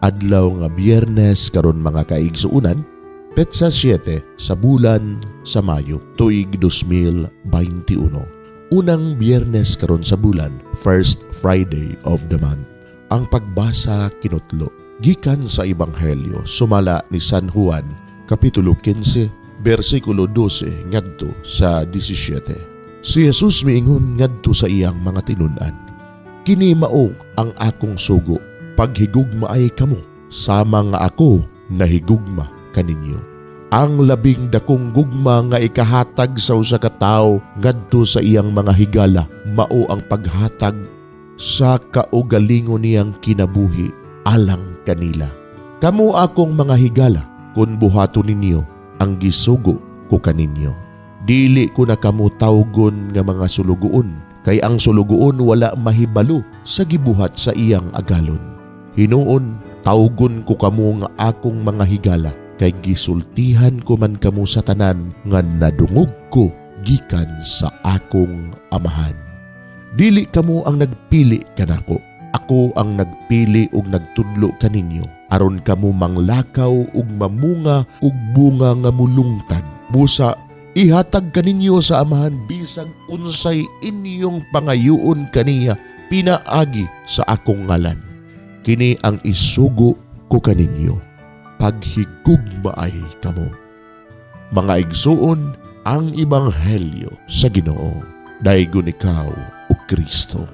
Adlaw nga Biyernes karon, mga kaigsuunan, petsa 7 sa bulan sa Mayo, tuig 2021. Unang Biyernes karon sa bulan, first Friday of the month. Ang pagbasa kinutlo gikan sa Ebanghelyo sumala ni San Juan, Kapitulo 15, bersikulo 12 ngadto sa 17. Si Jesus miingon ngadto sa iyang mga tinun-an, "Kini mao ang akong sugo, paghigugmaay kamo sama nga ako nahigugma kaninyo. Ang labing dakong gugma nga ikahatag sa usa ka tawo ngadto sa iyang mga higala mao ang paghatag sa kaugalingon niyang kinabuhi alang kanila. Kamo akong mga higala kung buhaton ninyo ang gisugo ko kaninyo. Dili ko na kamo tawgon nga mga sulugoon, kay ang sulugoon wala mahibalo sa gibuhat sa iyang agalon. Hinuon, tawgon ko kamo nga akong mga higala, kay gisultihan ko man kamo sa tanan nga nadungog ko gikan sa akong Amahan. Dili kamo ang nagpili kanako. Ako ang nagpili ug nagtudlo kaninyo aron kamo manglakaw ug mamunga og bunga nga mulungtad. Busa ihatag kaninyo sa Amahan bisag unsay inyong pangayuon kaniya pinaagi sa akong ngalan. Kini ang isugo ko kaninyo: paghigugmaay kamo." Mga igsuon, ang Ebanghelyo sa Ginoo. Daygon ikaw, o Kristo.